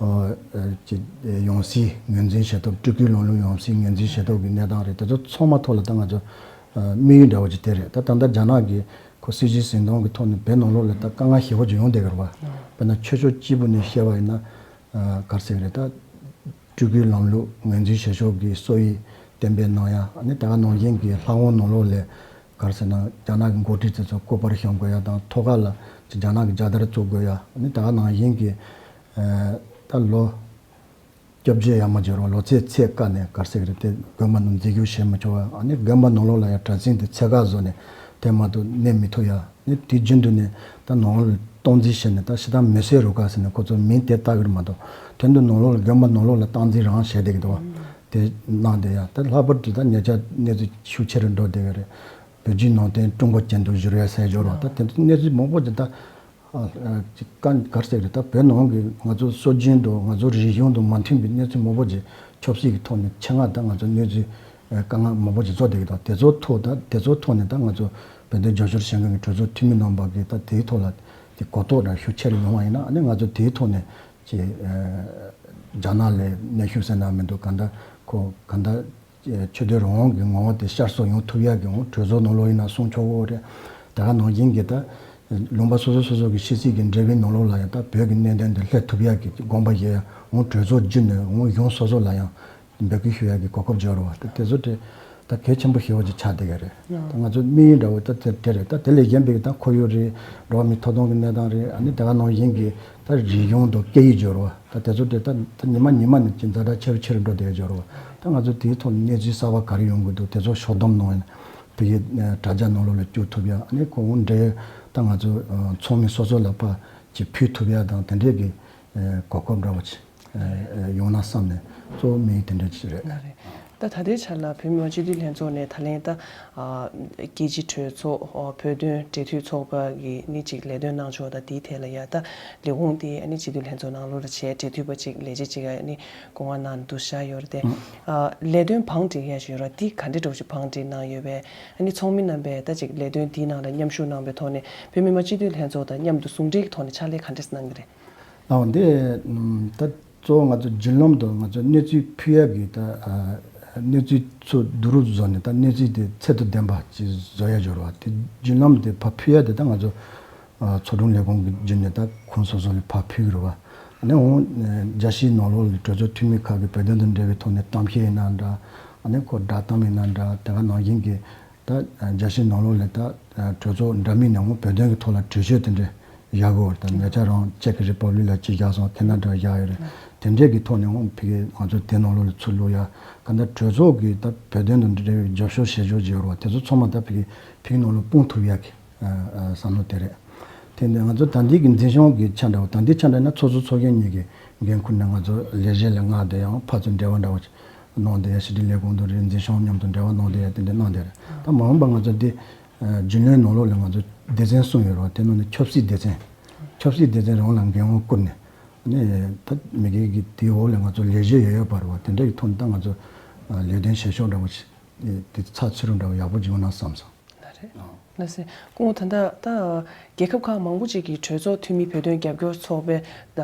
ཨ་ཨ་ཅིག་ཡང་སྲིད་ངོས་འཛིན་བྱེད་ཐབས། སྤྲུལ་སྐུའི་ལམ་ལུགས་ཡང་སྲིད་ངོས་འཛིན་བྱེད་ཐབས་ཀྱི་གནས་སྟངས་རེད། དེ་ཚོ་ཚང་མ་ཐོག་ལ་ད་ང་ཚོ་ཨ་དམིགས་ཡུལ་འདྲ་བོ་ཅིག་དེ་རེད། ད་ད་ལྟ་རྒྱ་ནག་གི་ཁོ་སྲིད་ཇུས་འཛིན་སྟངས་ཀྱི་ཐོག་ནས་བོད་ནང་ལོགས་ལ་ད་དཀའ་ངལ་ཞེ་པོ་ཅིག་ཡོང་བསྡད་ཀྱི་རེད་བ། དཔེར་ན་ཆོས་ཕྱོགས་གཅིག་པུ་ནས་བཤད་པ་ཡིན་ན། ཨ་ག་རེ་ཟེར་གི་རེད། ད་སྤྲུལ་སྐུའི་ལམ་ལུགས་ངོས་འཛིན་བྱེད་ཕྱོགས་ཀྱི་སོ་ཡི་གཏན་འབེབས་གནང་ཡ། ཨ་ནི་ད་ག་ནང་བཞིན་གྱི་ལྷ་ཁང་ནང་ལོགས་ལ་ག་རེ་ཟེར་ན་རྒྱ་ནག་གི་འགོ་ཁྲིད་དེ་ཚོ་སྐུ་པར་བཤམས་དགོས་ཡ་དང་ཐོག་ཁ་ལ་ཅིག་རྒྱ་ནག་གི་རྒྱལ་དར་བཙུགས་དགོས་ཡ། ཨ་ནི་ད་ག་ནང་བཞིན་གྱི་ཨ་ད་ལོ་སྐྱབས་རྗེ་ཡར་མར་བྱེད་རོགས། ལོ་ཚད་ཚད་བཀག་ནས་ག་རེ་ཟེར་གི་རེད། དེ་དགོན་པ་ནང་འཛུལ་ཞུགས་བྱེད་མི་ཆོག་པ། ཨ་ནི་དགོན་པ་ནང་ལོགས་ལ་ཡང་གྲྭ་བཙུན་དེ་ཚད་བཀག་བཟོས་ནས་དེ་མ་གཏོགས་གནས་མི་ཐུབ་ཡ། ཨ་ནི་དུས་རྒྱུན་དུ་ནས་ད་ནང་ལོགས་ལ་སྟངས་འཛིན་བྱས་ནས་ད་ཕྱི་ཐག་མི་སེར་རུ་ཁག་ཟེར་ནས་ཁོ་ཚོ་མིང་དེ་བཏགས་གི་རེད་མ་གཏོགས་དོན་དུ་ནང་ལོགས་ལ་དགོན་པ་ནང་ལོགས་ལ་སྟངས་འཛིན་རང་བྱས་བསྡད་ཀྱི་འདུག་བ། དེ་གནང་བསྡད་ཡ། ད་ལྷག་པར་དུ་ད་ཉེ་ཆར་གནས་ཚུལ་ཤུགས་ཆེ་རུ་འགྲོ་བསྡད་ཡོད་རེད། བོད་བརྒྱུད་ནང་བསྟན་ཀྲུང་གོ་ཅན་དུ་བསྒྱུར་བའི་ཟེར་འབྱོར་བ། ད་དེ་ཚོ་གནས་ཚུལ་མང་པོ་ཅིག་ད། ཨ་ཨ་ཅིག་ག་ག་རེ་ཟེར་གི་རེད། ད་བོད་ནང་གི་ང་ཚོ་སྲོལ་རྒྱུན་དང་ང་ཚོ་རིག་གཞུང་དང་མ་མཐུན་པའི་གནས་ཚུལ་མང་པོ་ཅིག་ཆབ་སྲིད་ཀྱི་ཐོག་ནས་ཆེད་མངགས་ད་ང་ཚོ་གནས་ཚུལ་ཨ་དཀའ་ངལ་མང་པོ་ཅིག་བཟོ་བསྡད་ཀྱི་འདུག་དེ་ཚོ་ཐོག་ད་དེ་ཚོ་ཐོག་ནས་ད་ང་ཚོ་བོད་དོན་རྒྱབ་སྐྱོར་བྱེད་མཁན་གྱི་གྲོས་ཚོགས་འཐུས་མི་རྣམ་པ་གིས་ད་དེའི་ཐོག་ལ་དེ་གོ་རྟོགས་ར་ཤུགས་ཆེ་རུ་ཡོང་བ་ཡིན་ན། ཨ་ནི་ང་ཚོ་དེའི་ཐོག་ནས་ཅིག་ཨ་རྒྱ་ནག་ལ་གནོན་ཤུགས་ཟེར་ན་མི་འདུག་གང་ལྟར་ཁོ་གང་ལྟར། ཆོས་དད་རང་དབང་གི་ངོ་བོ་དེ་ཤར་སོ་ཡོང་ཐུབ་ཡག་གི་འོང་གྲོས་ཚོགས་ནང་ལོགས་ཡིན་ན་གསུང་ཆོག་གོ་རེད། དེ་ག་ནང་བཞིན་གྱི་ད་ལུང་པ་སོ་སོ་སོ་སོ་གི་ཕྱི་སྲིད་ཀྱི་འབྲེལ་བའི་ནང་ལོགས་ལ་ཡང་ད་བོད་ཀྱི་གནད་དོན་དེ་སླེབས་ཐུབ་ཡག་གི་དགོངས་པ་བཞེས་ཡ་འོང་གྲོས་ཚོགས་བརྒྱུད་ནས་འོང་གཞུང་སོ་སོ་ལ་ཡང་འབོད་སྐུལ་ཞུ་ཡག་གི་གོ་སྐབས་སྦྱོར་བ་དེ་དེ་ཚོ་དེ་ད་གལ་ཆེན་པོ་ཞེ་པོ་ཅིག་ཆགས་བསྡད་ཡོད་རེད། ད་ང་ཚོ་དམིགས་ཡུལ་འདྲ་བོ་ད་དེ་དེ་རེད། ད་དེ་ལས་གཞན་པའི་ད་ཁོར་ཡུག་རེད། འགྲོ་བ་མིའི་ཐོབ་ཐང་གི་གནས་སྟངས་རེད། ཨ་ནི་དེ་ག་ནང་བཞིན་གྱི་ད་རིག་གཞུང་དང་སྐད་ཡིག་སྦྱོར་བ། ད་དེ་ཚོ་དེ་ད་ད་ཉི་མ་ཉི་མ་ནས་ཅིག་ཛ་དྲག་ཆེ་རུ་ཆེ་རུ་འགྲོ་བསྡད་ཡོད་རེད་བ། ད་ང་ཚོ་དེའི་ཐོག་ནས་གནས་ཚུལ་གསར་པ་ག་རེ་ཡོང་གི་འདུག་དེ་ཚོ་ཕྱོགས་བསྡོམས་གནང་ཡ་ནས་བོད་ཀྱི་ཨ་དྲ་རྒྱ་ནང་ལོགས་ལ་བསྐྱུར་ཐུབ་ཡ། ཨ་ནི་ཁོང་འབྲེལ་ཡོད་ད་ང་ཚོ་ཨ་ཚོགས་མི་སོ་སོ་ལ་ཕར་ཅིག་ཕུལ་ཐུབ་ཡ་དང་དེ་འདྲས་ཀྱི་ཨ་གོ་སྐབས་འདྲ་བོ་ཅིག་ཨ་ཨ་ཡོང་ན་བསམ་ནས་གཙོ་བོ་དམིགས་ཡུལ་དེ་འདྲས་ཅིག་རེད། ལགས་རེད། ད་ད་ལྟའི་ཆ་ལ་བོད་མི་མང་སྤྱི་འཐུས་ལྷན་ཚོགས་ནས་ད་ལན་ད་ཨ་རྒྱལ་སྤྱིའི་གྲོས་ཚོགས་ཨ་བོད་དོན་འབྲེལ་མཐུད་ཚོགས་པ་གི་ནི་ཅིག་ལས་དོན་གནང་ཕྱོགས་དང་དེའི་ཐད་ལ་ཡ་ད་ལས་ཁུངས་དེ་ཨ་ནི་སྤྱི་འཐུས་ལྷན་ཚོགས་ནང་ལོགས་ལ་བྱས་འབྲེལ་མཐུད་པ་ཅིག་ལས་བྱེད་ཅིག་ཨ་ནི་སྐུ་ངལ་གནང་འདུག་བཞག་ཡོད་རེད་དེ། ཨ་ལས་དོན་བང་སྒྲིག་ཡ་ཞིག་ཡོད་རེད། འདི་ག་འདྲ་འདྲ་བོ་ཞིག་བང་སྒྲིག་གནང་ཡོད་པས། ཨ་ནི་ཚོགས་མི་རྣམ་པས་ད་ཅིག་ལས་དོན་འདིའི་ནང་ལ་མཉམ་ཞུགས་གནང་བའི་ཐོག་ནས་བོད་མི་མང་སྤྱི་འཐུས་ལྷན་ཚོགས་དང་མཉམ་དུ་ཟུང་འབྲེལ་གྱི་ཐོག་ནས་ཕྱག་ལས་ག་འདྲས་གནང་གི་རེད། ཨོ་འདི་ད་གཙོ་བོ་ང་ཚོ་བརྒྱུད་ལམ་དུ་ང་ཚོ་གནས་ཚུལ་ཕུལ་ཡག་གི་ད་ཨ་གནས་ཚུལ་ཚོ་བསྡུ་རུབ་བཟོ་ནས་ད་གནས་ཚུལ་དེ་ཚད་དང་ལྡན་པ་ཅིག་བཟོ་ཡ་སྦྱོར་བ་དེ་བརྒྱུད་ལམ་དེ་ཕར་ཕུལ་ཡ་དེ་ད་ང་ཚོ་ཨ་ཚོགས་དྲུང་ལས་ཁུངས་ཀྱི་བརྒྱུད་ནས་ད་ཁོང་སོ་སོ་ལ་ཕར་ཕུལ་གི་རེད་བ། ཨ་ནི་འོང་རྒྱལ་སྤྱིའི་ནང་ལོགས་ལ་གྲོས་ཚོགས་འཐུས་མི་ཁག་གི་བོད་དོན་དང་འབྲེལ་བའི་ཐོག་ནས་གཏམ་བཤད་ཡིན་ན་འདྲ། ཨ་ནི་ཁོ་བསྒྲགས་གཏམ་ཡིན་ན་འདྲ། དེ་ག་ནང་བཞིན་གྱི་ད་རྒྱལ་སྤྱིའི་ནང་ལོགས་ལ་ད་གྲོས་ཚོགས་འདྲ་མིན་ནས་འོང་བོད་དོན་གྱི་ཐོག་ལ་གྲོས་ཆོད་དེ་འདྲ་བཞག་གི་ཡོད་རེད། ད་ཉེ་ཆར་རང་ཅེཀ་རི་པབ་ལིག་ལ་ཅིག་བཞག་སོང་། ཁེ་ན་ཌ་བཞག་ཡོད་རེད། དེ་འདྲས་ཀྱི་ཐོག་ནས་འོང་ཕ་གི་ང་ཚོ་དེ་ནང་ལོགས་ལ་ཚུར་བླུག་ཡ། ག་འདྲ་གྲོས་ཚོགས་ཀྱི་ད་བོད་དོན་དང་འབྲེལ་བའི་རྒྱབ་སྐྱོར་བྱེད་ཕྱོགས་ཅིག་ཡོད་རེད་བ། དེ་ཚོ་ཚང་མ་ད་ཕ་གི་ཕ་གི་ནང་ལོགས་སྤུངས་ཐུབ་ཡ་གི་ཨ་ཨ་བསམ་བློ་དེ་རེད། དེ་ནས་ང་ཚོ་ད་ལྟའི་གི་འཛིན་སྐྱོང་གི་ཆ་འདྲ་བོ། ད་ལྟའི་ཆ་འདྲ་ན་ཚོགས་གཙོ་ཚོགས་གཞོན་གཉིས་ཀྱི་འགན་ཁུར་ནས་ང་ཚོ་ལས་བྱེད་ལ་མངགས་ཏེ་ཡང་ཕར་ཚུར་འབྲེལ་བ་འདྲ་བོ་ཅིག་གནང་སྟེ་ཡ་ཕྱི་དྲིལ་ལས་ཁུངས་དང་རེད། འཛིན་སྐྱོང་མཉམ་དུ་འབྲེལ་བ་གནང་སྟེ་ཡ་དེ་འདྲ་གནང་སྟེ་རེད། ད་མ་འོངས་པ་ང་ཚོ་འདི་ཨ་རྒྱུན་ལས་ནང་ལོགས་ལ་ང་ཚོ་སྡེ་ཚན་གསུམ་ཡོད་རེད་བ། དེ་ནང་ནས་ཆབ་སྲིད་སྡེ་ཚན། ཆབ་སྲིད་སྡེ་ཚན་རང་ལ་འགན་དབང་བསྐུར་ནས་ནས་ད་མི་སྒེར་གྱི་དེའི་འོག་ལ་ང་ཚོ་ལས་བྱེད་ཡོད་ཡོད་པ་རེད་བ། དེ་འདྲ་གི་ཐོག་ནས་ད་ང་ཚོ་ཨ་ལས་དོན་བྱེད་ཕྱོགས་འདྲ་བོ་ཞིག་དེ་ཚགས་ཚུད་རུ་འདྲ་བོ་ཡག་པོ་ཅིག་ཡོང་ན་བསམ་སོང་། ལགས་རེད། ཨ། ལགས་སེ། སྐུ་ངོ། ད་ལྟ་ད་རྒྱལ་ཁབ་ཁག་མང་པོ་ཅིག་གིས་གྲོས་ཚོགས་འཐུས་མི་བོད་དོན་རྒྱབ་སྐྱོར་ཚོགས་པའི་ད་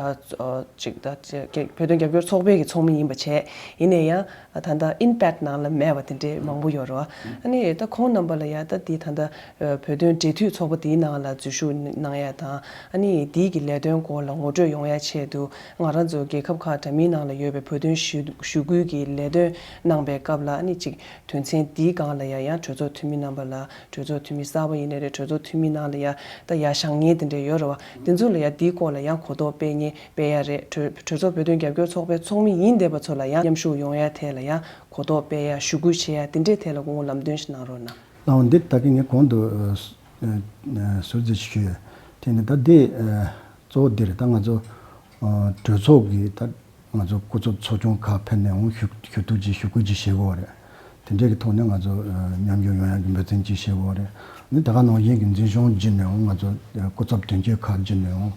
ཅིག་ད་བོད་དོན་རྒྱབ་སྐྱོར་ཚོགས་པའི་གི་ཚོགས་མི་ཡིན་པ་བྱས། ཡིན་ནའི་ཡང་ད་ལྟ་ཨིན་པེག་ནང་ལ་མེད་པ་དེ་འདྲའི་མང་པོ་ཡོད་རེད་བ། ཨ་ནི་ད་ཁོང་རྣམ་པ་ལ་ཡང་ད་འདི་ད་ལྟ་བོད་དོན་འབྲེལ་མཐུད་ཚོགས་པ་འདིའི་ནང་ལ་འཛུལ་ཞུགས་གནང་ཡ་དང་། ཨ་ནི་འདིའི་གི་ལས་དོན་སྐོར་ལ་ངོ་སྤྲོད་ཡོང་ཡ་ཆེད་དུ། ང་རང་ཚོ་རྒྱལ་ཁབ་ཁག་འདྲ་མིན་ནང་ལ་ཡོད་པའི་བོད་དོན་ཞུ་ཞུ་སྐུལ་གྱི་ལས་དོན་གནང་པའི་སྐབས་ལ། ཨ་ནི་ཅིག་དོན་ཚན་འདིའི་སྒང་ལ་ཡང་ཡང་གྲོས་ཚོགས་འཐུས་མི་རྣམ་པ་ལ། གྲོས་ཚོགས་འཐུས་མི་གསར་པ་ཡིན་ནའི་རེད། གྲོས་ཚོགས་འཐུས་མི་ནང་ལ་ཡང་ད་ཡར་བཞེངས་མཁན་དེ་འདྲ་ཡོད་རེད་བ། དེ་ཚོ་ལ་ཡང་འདིའི་སྐོར་ལ་ཡང་གོ་རྟོགས་སྤེལ་མཁན་སྤེལ་ཡ་རེད། གྲོས་གྲོས་ཚོགས་བོད་དོན་རྒྱབ་སྐྱོར་ཚོགས་པའི་ཚོགས་མི་ཡིན་བསྡད་པ་ཚོ་ལ་ཡང་མཉམ་ཞུགས་ཡོང་ཡ་ཐད་ལ་ཡང་གོ་རྟོགས་སྤེལ་ཡ། ཞུ་སྐུལ་བྱེད་ཡ་དེ་འདྲའི་ཐད་ལ་སྐུ་ངོ་ལམ་སྟོན་ཞིག་གནང་རོགས་གནང་། ལགས་འོང་། འདི་ད་གིན་ངས་གོང་དུ་ཨ་ཨ་ཟུར་ཙམ་ཞུས་ཡོད། དེ་ནི་ད་འདི་ཨ་གཙོ་བོ་འདི་རེད། ད་ང་ཚོ་ཨ་གྲོས་ཚོགས་ཀྱི་ད་ང་ཚོ་སྐུ་ཚབ་ཚོགས་ཆུང་ཁག་ཕེབས་ནས་འོང་ཞུ་ཞུ་གཏུག་ཅིག་ཞུ་སྐུལ་ཅིག་བྱེད་དགོས་པ་རེད། དེ་འདྲའི་གི་ཐོག་ནས་ང་ཚོ་ཨ་མཉམ་ཞུགས་ཡོང་ཡག་གི་འབད་བརྩོན་ཅིག་བྱེད་དགོས་པ་རེད། ནི་ད་ག་ནང་བཞིན་གྱི་འཛིན་སྐྱོང་བརྒྱུད་ནས་འོང་ང་ཚོ་ཨ་སྐུ་ཚབ་དོན་གཅོད་ཁག་བརྒྱུད་ནས་འོང་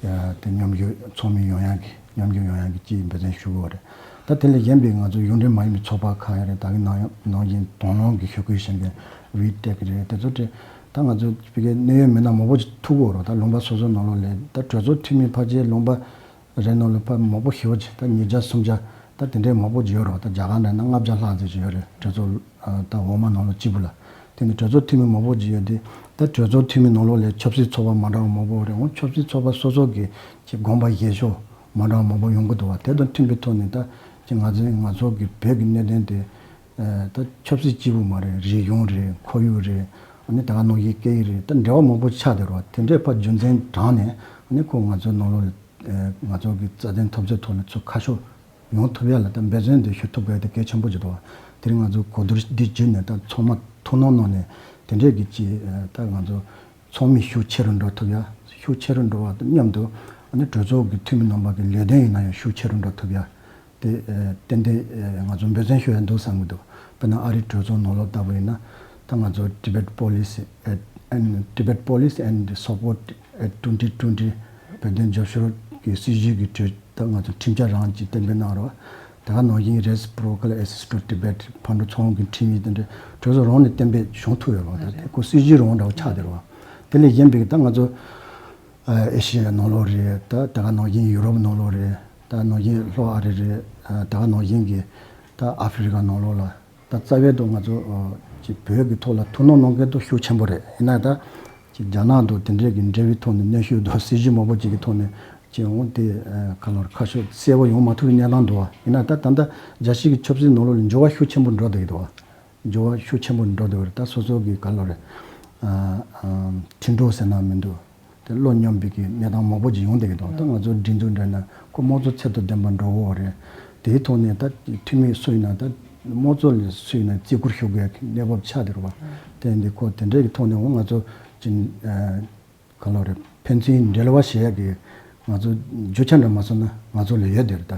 ཨ་དེ་མཉམ་ཞུགས་ཚོགས་མི་ཡོང་ཡག་གི་མཉམ་ཞུགས་ཡོང་ཡག་གི་ཅིག་འབད་བརྩོན་ཞུ་དགོས་པ་རེད། ད་དེ་ལས་གཞན་པའི་ང་ཚོ་གཞུང་འབྲེལ་མ་ཡིན་པའི་ཚོགས་པ་ཁག་ཡང་རེད། ད་ག་ནང་ནང་བཞིན་དང་བླངས་ཀྱི་ཞུ་སྐུལ་བྱེད་མཁན་ཝི་ཊེག་རེད། དེ་ཚོ་རེད། ད་ང་ཚོ་བི་གའི་གནད་ཡོད་མི་སྣ་མང་པོ་ཅིག་ཐུག་གི་ཡོད་རེད། ད་ལུང་པ་སོ་སོའི་ནང་ལོགས་ལ་ད་གྲོས་ཚོགས་འཐུས་མི་ཕལ་ཆེར་ལུང་པ་རེ་ནང་ལ་ཕར་མང་པོ་ཞེ་པོ་ཅིག་ད་ཉིས་བརྒྱ་སུམ་བརྒྱ་ད་དེ་འདྲའི་མང་པོ་ཅིག་ཡོད་རེད་བ། ད་རྒྱ་གར་ནང་ན་ལྔ་བརྒྱ་ལྷག་ཙམ་ཅིག་ཡོད་རེད། གྲོས་ཚོགས་ཨ་ད་འོག་མ་ནང་ལ་གཅིག་པུ་ལ། དེ་ནི་གྲོས་ཚོགས་འཐུས་མི་མང་པོ་ཅིག་ཡོད་དེ། ད་གྲོས་ཚོགས་འཐུས་མི་ནང་ལོགས་ལ་ཆབ་སྲིད་ཚོགས་པ་མ་འདྲ་བ་མང་པོ་ཡོད་རེད། འོང་ཆབ་སྲིད་ཚོགས་པ་སོ་སོ་གི་ཅིག་དགོངས་པ་བཞེས་ཕྱོགས་མ་འདྲ་བ་མང་པོ་ཡོང་གི་འདུག་བ། དེ་དང་མཐུན་པའི་ཐོག་ནས་ད་ཅིག་ང་ཚོའི་ང་ཚོ་གི་བོད་ཀྱི་གནད་དོན་དེ་ཨ་ད་ཆབ་སྲིད་གཅིག་པུ་མ་རེད། རིག་གཞུང་རེད། ཁོར་ཡུག་རེད། ཨ་ནི་ད་ག་ནང་བཞིན་སྐད་ཡིག་རེད། ད་འབྲེལ་བ་མང་པོ་ཆགས་བསྡད་རེད་བ། དེ་འདྲའི་ཕར་རྒྱུ་མཚན་དྲངས་ནས་ཨ་ནི་ཁོ་ང་ཚོའི་ནང་ལོགས་ལ་ང་ཚོ་གི་རྩ་དོན་འཐབ་རྩོད་ཐོག་ལ་ཚུར་ཁ་ཕྱོགས་ཡོང་ཐུབ་ཡ་ལ་ད་འབད་བརྩོན་དེ་ཞུ་ཐུབ་དགོས་དེ་གལ་ཆེན་པོ་ཅིག་འདུག་བ། དེ་རིང་ང་ཚོ་གོ་བསྡུར་འདི་བརྒྱུད་ནས་ད་ཚང་མ་ཐུགས་སྣང་གནང་ནས་དེ་འདྲས་ཀྱི་ཅིག་ད་ང་ཚོ་ཚོགས་མི་ཤུགས་ཆེ་རུ་འགྲོ་ཐུབ་ཡ། ཤུགས་ཆེ་རུ་འགྲོ་བ་དང་མཉམ་དུ་ཨ་ནི་གྲོས་ཚོགས་ཀྱི་འཐུས་མི་རྣམ་པ་གི་ལས་དོན་ཡིན་ན་ཡང་ཤུགས་ཆེ་རུ་འགྲོ་ཐུབ་ཡ། དེ་ཨ་ཏན་ཏན་ཨ་ང་ཚོ་འབད་བརྩོན་ཞུ་ཡ་འདུག་བསམ་གྱི་འདུག་དཔེར་ན་ཨ་རིའི་གྲོས་ཚོགས་ནང་ལོགས་ལྟ་བུ་ཡིན་ན་ད་ང་ཚོ་Tibet Policy and Tibet Policy and Support at twenty twenty བོད་དོན་རྒྱབ་སྐྱོར་གྱི་སྲིད་བྱུས་ཀྱི་གྲོས་ད་ང་ཚོ་ཁྲིམས་འཆར་རང་ཅིག་གཏན་འབེབས་གནང་རོགས། ད་ག་ནང་བཞིན་Reciprocal Access to Tibet ཕར་འགྲོ་ཚོང་གི་ཁྲིམས་ཡིག་དེ་འདྲ་གྲོས་ཚོགས་རང་ནས་གཏན་འབེབས་བྱུང་ཐུབ་ཡོད་རོགས། ད་དེ་ཁོ་སྲིད་བྱུས་རང་འདྲ་བོ་ཆགས་བསྡད་རོགས། དེ་ལས་གཞན་པའི་ད་ང་ཚོ་ཨ་ཨེ་ཤི་ཡ་ནང་ལོགས་རེད། ད་ད་ག་ནང་བཞིན་ཡུ་རོབ་ནང་ལོགས་རེད། ད་ནང་བཞིན་ལྷོ་ཨ་རི་རེད། ད་ག་ནང་བཞིན་གྱི་ད་ཨ་ཧྥེ་རི་ཀ་ནང་ལོགས་ལ། ད་རྩ་བའི་ཐོག་ང་ཚོ་ཨ་ཅིག་བོད་ཀྱི་ཐོག་ལ་ཐུགས་སྣང་གནང་མཁན་དེ་ཤུགས་ཆེན་པོ་རེད། ཡིན་ན་ད་ཅིག་རྒྱ་ནག་དང་དེ་འདྲའི་གི་འབྲེལ་བའི་ཐོག་ནས་གནོན་ཤུགས་དང་སྲིད་བྱུས་མང་པོ་ཅིག་གི་ཐོག་ནས་ཅིག་འོང་དེ་ཨ་ག་ལོར་ཁ་ཕྱོགས་གསལ་པོ་ཡོང་མ་ཐུབ་པའི་གནས་སྟངས་འདུག་བ། ཡིན་ན་ད་ད་ལྟ་རྒྱལ་སྤྱི་གི་ཆབ་སྲིད་ནང་ལོགས་ལ་འགྱུར་བ་ཤུགས་ཆེན་པོ་འགྲོ་བསྡད་ཀྱི་འདུག་བ། འགྱུར་བ་ཤུགས་ཆེན་པོ་འགྲོ་བསྡད་པ་རེད། ད་སོ་སོ་གི་ག་ལོར་ཨ་ཨ་ཁྲིམས་གྲོགས་ཟེར་ན་མི་འདུག་དེ་བློ་སྙོམས་པའི་གི་གནས་སྟངས་མང་པོ་ཅིག་ཡོང་བསྡད་ཀྱི་འདུག་ད་ང་ཚོ་སྒྲིག་འཛུགས་འདྲ་ན་ཁོ་དམངས་གཙོ་ཚད་དང་ལྡན་པ་འགྲོ་དགོས་པ་རེད། དེའི་ཐོག་ནས་ད་འཐུས་མི་སུ་ཡིན་ན་ད་དམངས་གཙོ་ལ་སུ་ཡིན་ན་བརྩི་བཀུར་ཞུ་དགོས་ཀྱི་གནས་བབ་ཆགས་བསྡད་རེད་བ། དེ་འདི་ཁོ་དེ་འདྲའི་གི་ཐོག་ནས་འོ་ང་ཚོ་ཅིག་ཨ་ག་ལོ་རེད། ཕན་ཚུན་འབྲེལ་བ་བྱེད་ཡག་གི་ང་ཚོ་རྒྱུ་ཆ་འདྲ་མ་སོང་ན་ང་ཚོ་ལ་ཡོད་བསྡད་རེད། ད་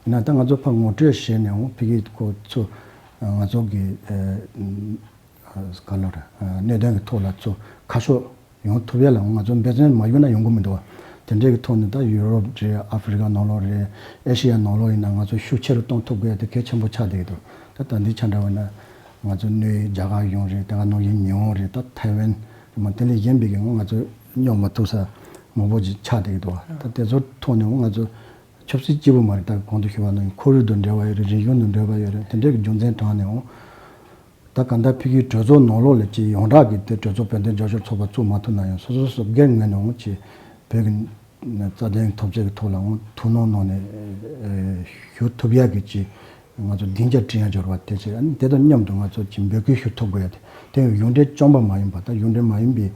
ཡིན་ན་ད་ང་ཚོ་ཕར་ངོ་སྤྲོད་བྱས་ནས་འོ་ཕ་གི་ཁོ་ཚོ་ང་ཚོ་གི་ཨ་ག་ལོ་རེད། གནད་དོན་གྱི་ཐོག་ལ་ཚུར་ཁ་ཕྱོགས་ཡོང་ཐུབ་ཡ་ལ་ང་ཚོ་འབད་བརྩོན་མ་ཞུས་ན་ཡོང་གི་མི་འདུག་བ། དེ་འདྲའི་གི་ཐོག་ནས་ད་ཡུ་རོབ་རེད། ཨ་ཧྥེ་རི་ཀ་ནང་ལོགས་རེད། ཨེ་ཤེ་ཡ་ནང་ལོགས་ཡིན་ན་ང་ཚོ་ཤུགས་ཆེ་རུ་གཏོང་ཐུབ་དགོས་ཡ་དེ་གལ་ཆེན་པོ་ཆགས་བསྡད་ཀྱི་འདུག་ད་ད་འདི་ཆ་འདྲ་བ་ན་ང་ཚོ་གནས་རྒྱ་གར་གཞུང་རེད། ད་ག་ནང་བཞིན་ཉི་ཧོང་རེད། ད་ཐའེ་ཝན་རེད་མ། དེ་ལས་གཞན་པའི་གི་ང་ཚོ་སྙོབ་མ་ཐུབ་ས་མང་པོ་ཅིག་ཆགས་བསྡད་ཀྱི་འདུག་བ། ད་དེ་ཚོ་ཐོག་ནས་ང་ཚོ་ཆབ་སྲིད་གཅིག་པུ་མ་རེད། ད་གོང་དུ་ཞུས་པ་ནང་བཞིན་ཁོར་ཡུག་དང་འབྲེལ་བ་ཡོད་རེད། རིག་གཞུང་དང་འབྲེལ་བ་ཡོད་རེད། དེ་འདྲའི་གི་རྒྱུ་མཚན་དྲངས་ནས་འོང་། ད་ག་ད་ཕ་གིའི་གྲོས་ཚོགས་ནང་ལོགས་ལ་ཅིག་ཡོངས་གྲགས་ཀྱི་དེ་གྲོས་ཚོགས་བོད་དོན་རྒྱབ་སྐྱོར་ཚོགས་པ་བཙུགས་མ་ཐུབ་ན་ཡང་སོ་སོ་སོ་སྒེར་ངོས་ནས་འོང་ཅིག་བོད་ཀྱི་རྩ་དོན་འཐབ་རྩོད་ཀྱི་ཐོག་ལ་འོང་ཐུགས་སྣང་གནང་ནས་ཞུ་ཐུབ་ཡག་གི་ཅིག་ང་ཚོ་སྡིངས་ཆ་བསྐྲུན་ཡག་འབྱོར་བ་དེ་ཅིག་ཨ་ནི་དེ་དང་མཉམ་དུ་ང་ཚོ་ཅིག་འབོད་སྐུལ་ཞུ་ཐུབ་དགོས་ཡ་དེ་དེ་ཡང་གཞུང་འབྲེལ་བཅོམ་པ་མ་ཡིན་པ། ད་གཞུང་འབྲེལ་མ་ཡིན་པའི་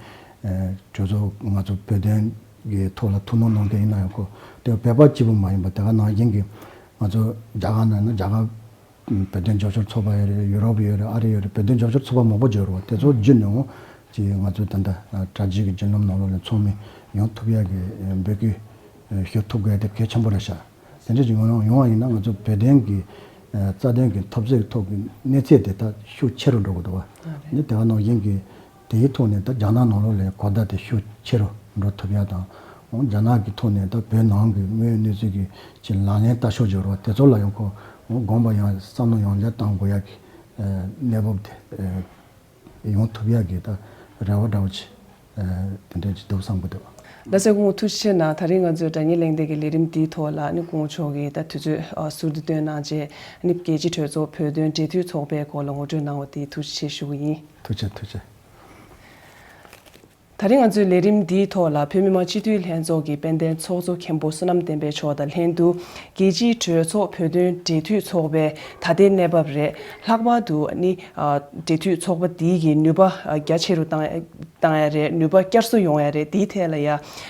གྲོས་ཚོགས་ང་ཚོ་བོད་དོན་གྱི་ཐོག་ལ་ཐུགས་སྣང་གནང་མཁན་ཡིན་ན་ཡང་ཁོ་དེ་བོད་པ་གཅིག་པུ་མ་ཡིན་པ། དེ་ག་ནང་བཞིན་གྱི་ང་ཚོ་རྒྱ་གར་ནང་ན་རྒྱ་གར་བོད་དོན་རྒྱབ་སྐྱོར་ཚོགས་པ་ཡོད་རེད། ཡུ་རོབ་ཡོད་རེད། ཨ་རི་ཡོད་རེད། བོད་དོན་རྒྱབ་སྐྱོར་ཚོགས་པ་མང་པོ་ཅིག་ཡོད་རེད་བ། དེ་ཚོ་བརྒྱུད་ནས་འོང་ཅིག་ང་ཚོ་ད་ལྟ་དྲ་རྒྱའི་གི་བརྒྱུད་ལམ་ནང་ལོགས་ལ་ཚོགས་མི་ཡོང་ཐུབ་ཡག་གི་འབོད་སྐུལ་ཞུ་ཐུབ་དགོས་དེ་གལ་ཆེན་པོ་རེད་ཤག་དེ་འདྲ་ཅིག་ཡོང་ཡོང་བ་ཡིན་ན་ང་ཚོ་བོད་དོན་གི་རྩ་དོན་གི་འཐབ་རྩོད་ཀྱི་ཐོག་གི་གནས་ཚད་དེ་ད་ཤུགས་ཆེ་རུ་འགྲོ་གི་འདུག་བ། ནི་དེ་ག་ནང་བཞིན་གི་དེའི་ཐོག་ནས་ད་རྒྱ་ནག་ནང་ལོགས་ལ་གོ་བརྡ་དེ་ཤུགས་ཆེ་རུ་འགྲོ་ཐུབ་ཡ་དང་། འོང་རྒྱ་ནག་གི་ཐོག་ནས་ད་བོད་ནང་གི་དངོས་ཡོད་གནས་ཚུལ་གྱི་ཅིག་ལག་ལེན་ལྟ་ཕྱོགས་སྦྱོར་བ་དེ་ཚོ་ལ་ཡང་ཁོ་འོང་དགོངས་པ་ཡང་བསམ་བློ་ཡང་བསྐྱར་བཏང་དགོས་ཡ་གི་གནས་བབ་དེ་ཡོང་ཐུབ་ཡ་གི་ད་ རེ་བ་འདྲ་བོ་ཅིག་དེ་འདྲ་ཅིག་འདུག་བསམ་གྱི་འདུག་ལགས་སོ། སྐུ་ངོ་ཐུགས་རྗེ་ཆེ་གནང་། ད་རིང་ང་ཚོའི་སྒྲ་སྙན་གླེང་སྟེགས་ཀྱི་ལས་རིམ་འདིའི་ཐོག་ལ་ནི་སྐུ་ངོ་མཆོག་གིས་ད་དུས་ཚོད་ཨ་ཟུར་དུ་བཏོན་གནང་རྗེས་ནི་རྒྱལ་སྤྱིའི་གྲོས་ཚོགས་བོད་དོན་འབྲེལ་མཐུད་ཚོགས་པའི་སྐོར་ལ་ངོ་སྤྲོད་གནང་བ་དེ་ཐུགས་རྗེ་ཆེ་ཞུ་གི་ཡིན། ཐུགས་རྗེ་ཆེ། ཐུགས་རྗེ་ཆེ། ད་རིང་ང་ཚོའི་ལས་རིམ་འདིའི་ཐོག་ལ་བོད་མི་མང་སྤྱི་འཐུས་ལྷན་ཚོགས་ཀྱི་དཔལ་ལྡན་ཚོགས་གཙོ་མཁན་པོ་བསོད་ནམས་བསྟན་འཕེལ་མཆོག་དང་ལྷན་དུ། རྒྱལ་སྤྱིའི་གྲོས་ཚོགས་བོད་དོན་འབྲེལ་མཐུད་ཚོགས་པའི་ད་ལྟའི་གནས་བབ་རེད། ལྷག་པར་དུ་ནི་ཨ་འབྲེལ་མཐུད་ཚོགས་པ་འདིའི་གི་ནུས་པ་ཨ་རྒྱ་ཆེ་རུ་བཏང་བཏང་ཡ་རེད། ནུས་པ་བསྐྱར་གསོ་ཡོང་ཡ་རེད། དེའི་ཐད་ལ་ཡ་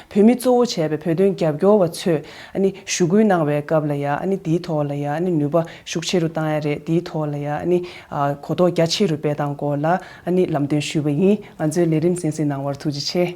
བོད་མི་གཙོ་བོ་བྱས་པའི་བོད་དོན་རྒྱབ་སྐྱོར་བ་ཚོས་ཨ་ནི་ཞུ་སྐུལ་གནང་བའི་སྐབས་ལ་ཡ་ཨ་ནི་དེའི་ཐོག་ལ་ཡ་ཨ་ནི་ནུས་པ་ཤུགས་ཆེ་རུ་བཏང་ཡ་རེད། དེའི་ཐོག་ལ་ཡ་ཨ་ནི་ཨ་གོ་རྟོགས་རྒྱ་ཆེ་རུ་སྤེལ་སྟངས་སྐོར་ལ་ཨ་ནི་ལམ་སྟོན་ཞུས་པ་ཡིན། ང་ཚོའི་ལས་རིམ་གསན་གཟིགས་གནང་བར་ཐུགས་རྗེ་ཆེ།